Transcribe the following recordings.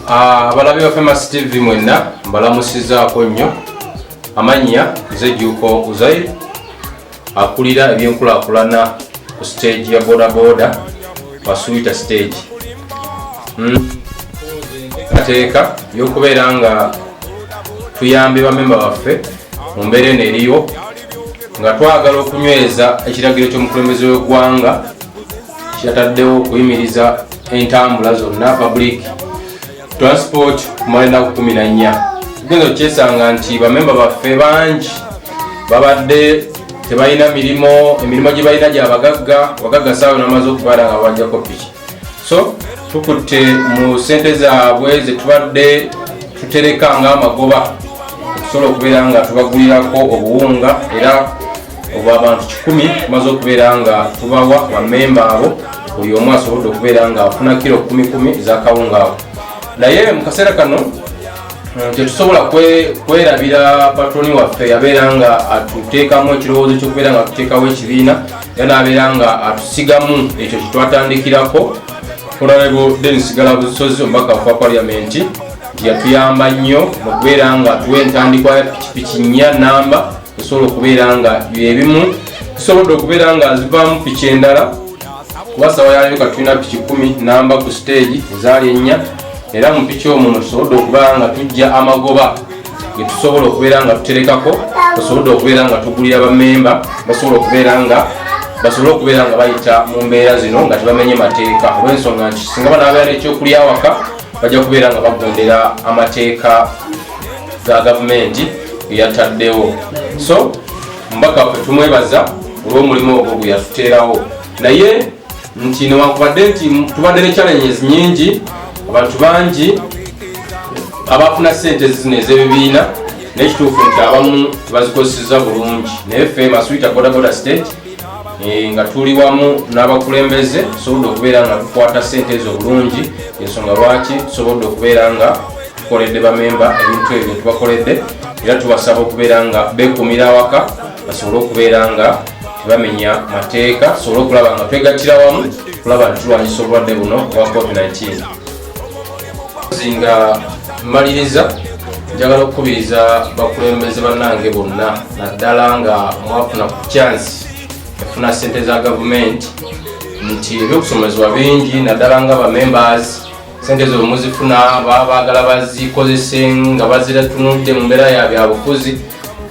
Abalabi ba Famous TV mwenna mbalamusizaako nnyo. Amannya nze Jjuuko Uzair, akulira ebyenkulaakulana ku stage ya bodaboda Masuulita stage. Enteekateeka y'okubeera nga tuyambye bamemba baffe mu mbeera eno eriyo, nga twagala okunyweza ekiragiro ky'omukulembeze w'eggwanga kyataddewo okuyimiriza entambula zonna, public transport, kumala ennaku 14. Tugenda okyesanga nti bamemba baffe bangi babadde tebalina mirimu, emirimu gye balina gyabagagga, abagagga saawa namaze okubeera nga babajjako piki. So tukutte mu sente zaabwe zetubadde tutereka nga amagoba, tusobola okubeera nga tubagulirako obuwunga, era obwo abantu 100 tumaze okubeera nga tubawa bamemba abo. Buli omu asobodde okubeera nga afuna kiro 10 ez'akawunga ako. Naye mu kaseera kano tetusobola kwerabira patroni waffe yabeera nga atuteekamu ekirowoozo ky'okubeera nga tuteekawo ekibiina, era n'abeera nga atusigamu ekyo kyetwatandikirako, Honorable Denis Galabuzi Ssozi, omubaka wa Parliament, nti yatuyamba nnyo mu kubeera nga tuwa entandikwa ya pikipiki 4 namba esobola okubeera nga byebimu tusobodde okubeera nga zivaamu piki endala, kuba sawa yaleero ka tulina piki 10 namba ku stage ezaali 4. Era mu piki omwo tusobodde okubeera nga tujja amagoba getusobola okubeera nga tuterekako, tusobodde okubeera nga tugulira bamemba basobola okubeera nga basobole okubeera nga bayita mu mbeera zino nga tebamenye mateeka, olw'ensonga nti singa banaabeera n'ekyokulya awaka bajja kubeera nga bagondera amateeka ga gavumenti geyataddewo. So omubaka waffe tumwebaza olw'omulimu ogwo gwe yatuteerawo. Naye nti newankubadde nti tubadde ne challenges nyingi, abantu bangi abafuna sente zino ez'ebibiina, naye kituufu nti abamu tebazikozeseza bulungi. Naye ffe Masuulita bodaboda stage, nga tuli wamu n'abakulembeze, tusobodde okubeera nga tukwata sente ezo bulungi. Ensonga lwaki tusobodde okubeera nga tukoledde bamemba ebintu ebyo byetubakoledde, era tubasaba okubeera nga beekuumira awaka basobole okubeera nga tebamenya mateeka, tusobole okulaba nga twegattira wamu kulaba nti tulwanyisa obulwadde buno obwa COVID-19. Nga mmaliriza, njagala okukubiriza bakulembeze bannange bonna, naddala nga mwafuna ku chance efuna sente za gavumenti, nti ebyokusomezebwa bingi, naddala nga bamembers sente ezo bwemuzifuna baba baagala bazikozese nga baziratunudde mu mbeera ya byabufuzi.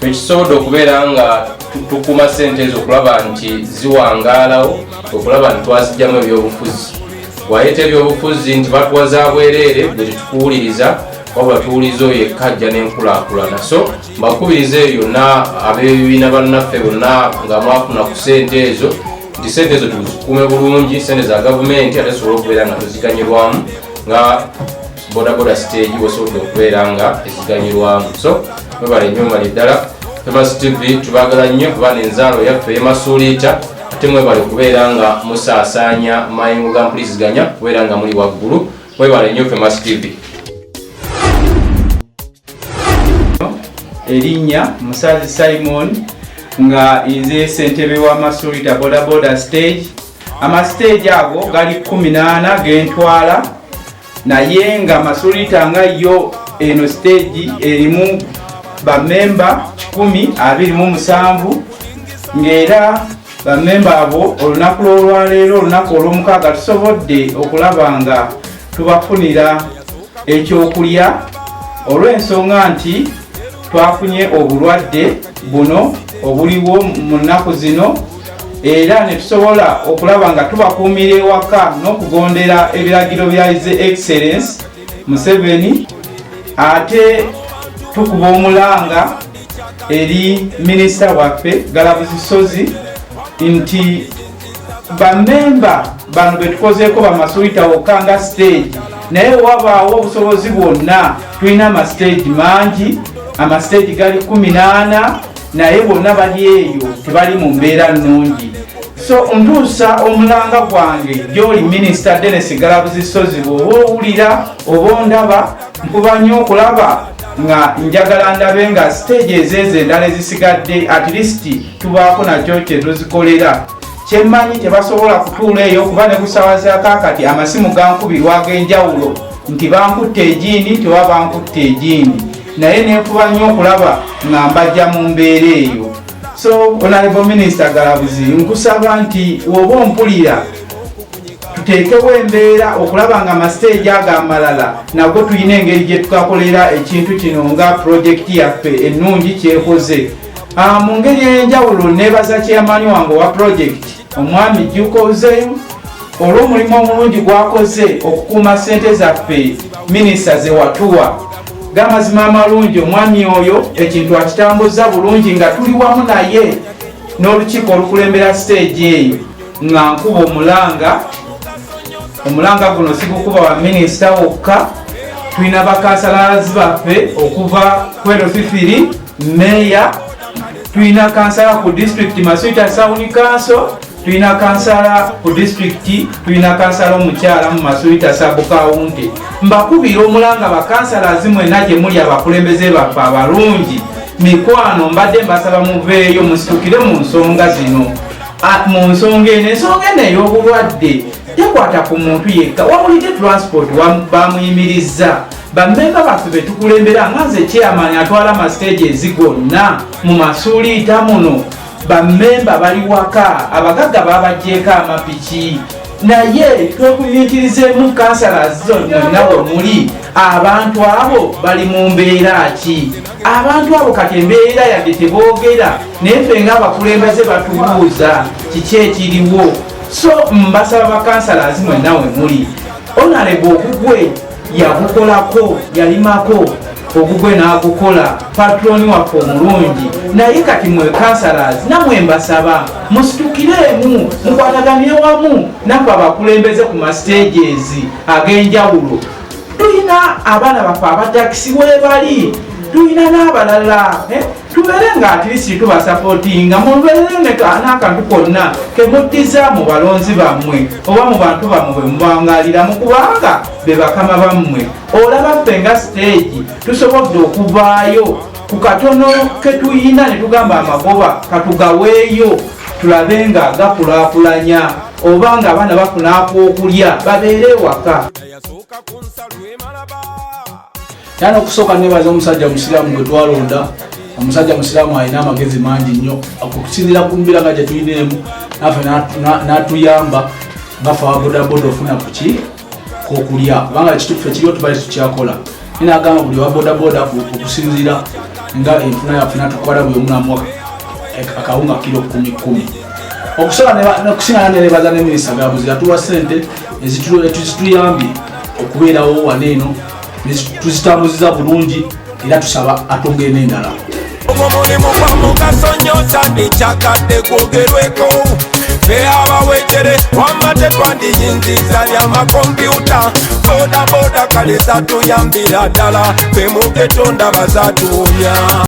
Ekisobodde okubeera nga tukuuma sente ezo okulaba nti ziwangaalawo, okulaba nti twazijjamu ebyobufuzi. Bwayeta ebyobufuzi nti batuwa za bwereere, gwe tetukuwuliriza, wabula tuwuliza oyo yekka ajja n'enkulaakulana. So mbakubiriza eyo yonna ab'ebibiina bannaffe bonna nga mwafuna ku sente ezo, nti sente ezo tuzikuume bulungi, sente za gavumenti, ate tusobole okubeera nga tuziganyulwamu nga bodaboda stage bwesobodde okubeera nga eziganyulwamu. So mwebale nnyo, mwebale ddala. Famous TV tubaagala nnyo, kuba nenzaalo yaffe ey'Emasuuliita, ate mwebale kubeera nga musaasaanya mayengo ga mpuliziganya, kubeera nga muli waggulu. Mwebale nnyo, Famous TV. Erinnya Musazi Simon, nga nze ssentebe wa Masuulita bodaboda stage. Amasiteegi ago gali 14 gentwala, naye nga Masuulita nga yo eno stage erimu bamemba 127, ng'era bamemba abo olunaku lw'olwaleero, olunaku olw'omukaaga, tusobodde okulaba nga tubafunira ekyokulya, olw'ensonga nti twafunye obulwadde buno obuliwo mu nnaku zino, era ne tusobola okulaba nga tubakuumira ewaka n'okugondera ebiragiro bya His Excellence Museveni. Ate tukuba omulanga eri minisita waffe Galabuzi Ssozi nti bamemba bano betukozeeko bamasuulita wokka nga stage, naye wabaawo obusobozi bwonna, tulina amastage mangi, amastage gali 14, naye bonna bali eyo tebali mu mbeera nnungi. So ntuusa omulanga gwange gyoli Minisita Denis Galabuzi Ssozi, bw'oba owulira oba ondaba, nkuba nnyo okulaba nga njagala ndabe nga stage ezeezo endala ezisigadde at least tubaako nakyo kye tuzikolera. Kyemmanyi tebasobola kutuula eyo, kuba ne ku ssaawa za kaakati amasimu gankubirwa ag'enjawulo. Nti bankutte egindi, nti oba bankutte egindi, naye nenfuba nnyo okulaba nga mbajja mu mbeera eyo. So Honorable Minister Galabuzi, nkusaba nti woba ompulira, tuteekewo embeera okulaba nga amasiteegi ago amalala nago tulina engeri gye tukakolera ekintu kino nga pulojekiti yaffe ennungi kyekoze. Mu ngeri ey'enjawulo neebaza chairman wange owa pulojekiti, omwami Juko Uzeyu, olw'omulimu omulungi gwakoze okukuuma ssente zaffe minisita ze watuwa. Gamazima amalungi, omwami oyo ekintu akitambuza bulungi nga tuli wamu naye n'olukiiko olukulembera siteegi eyo. Nga nkuba omulanga, omulanga guno sigukuba wa minisita wokka, tulina bakansalazi baffe okuva ku LC3, meya, tulina kansala ku disitulikiti Masuliita Town Council, tulina kansala ku disitulikiti, tulina kansala omukyala mu Masuliita Sub County. Mbakubira omulanga, bakansalazi mwena gye muli, abakulembeze baffe abalungi, mikwano, mbadde mbasaba muveeyo musitukire mu nsonga zino. Mu nsonga eno, ensonga eno ey'obulwadde tekwata ku muntu yekka. Wabulidde transport bamuyimiriza. Bammemba baffe betukulembera, nga nze chairman atwala amastages gonna mu Masuliita muno, bammemba bali waka, abagagga babajjeeko amapiki, naye twekumiikirizeemu councillors mwenna we muli. Abantu abo bali mu mbeera ki? Abantu abo kati embeera yadde teboogera, naye ffe ng'abakulembeze batubuuza kiki ekiriwo. So mbasaba bakansalazi mwenna we muli, Honorable ogugwe yagukolako, yalimako ogugwe n'agukola, patroni waffe omulungi. Naye kati mwe councillors namwe mbasaba musitukiremu, mukwataganire wamu naffe abakulembeze ku mastages ag'enjawulo. Tulina abaana baffe abatakisi webali, tulina n'abalala, eh? Tubeere nga at least tubasupportinga, mubeere n'akantu konna kemuddiza mu balonzi bammwe oba mu bantu bammwe bwe mubangaliramu, kubanga be bakama bammwe. Olaba ffe nga stage tusobodde okuvaayo ku katono ketuyina ne tugamba amagoba katugaweeyo, tulabe nga gakulaakulanya oba nga abaana bafuna ak'okulya babeere ewaka. Era n'okusooka nebaza omusajja musiraamu gwe twalonda. Omusajja musiraamu alina amagezi mangi nnyo okusinziira ku mbeera nga gye tulinaemu naffe, n'atuyamba nga ffe ababodaboda ofuna kuki kokulya, kubanga ekituufu ekiriwo tubali tukyakola. Naye nagamba buli wa bodaboda okusinziira nga enfuna yaffe, natukwata buli omu namuwa akawunga kilo kumi kumi. Okusobola okusinga nebaza ne Minisita Galabuzi, atuwa sente ezituyambye okubeerawo wano eno, tuzitambuziza bulungi, era tusaba atongere n'endala. Ogwo mulimu gwa mugaso nnyo, kyandikyagadde gwogerweko. Fe abawejere wamma tetwandiyinziza lyamakompyuta. Bodaboda kale zatuyambira ddala, fe mugetonda bazatuwonya.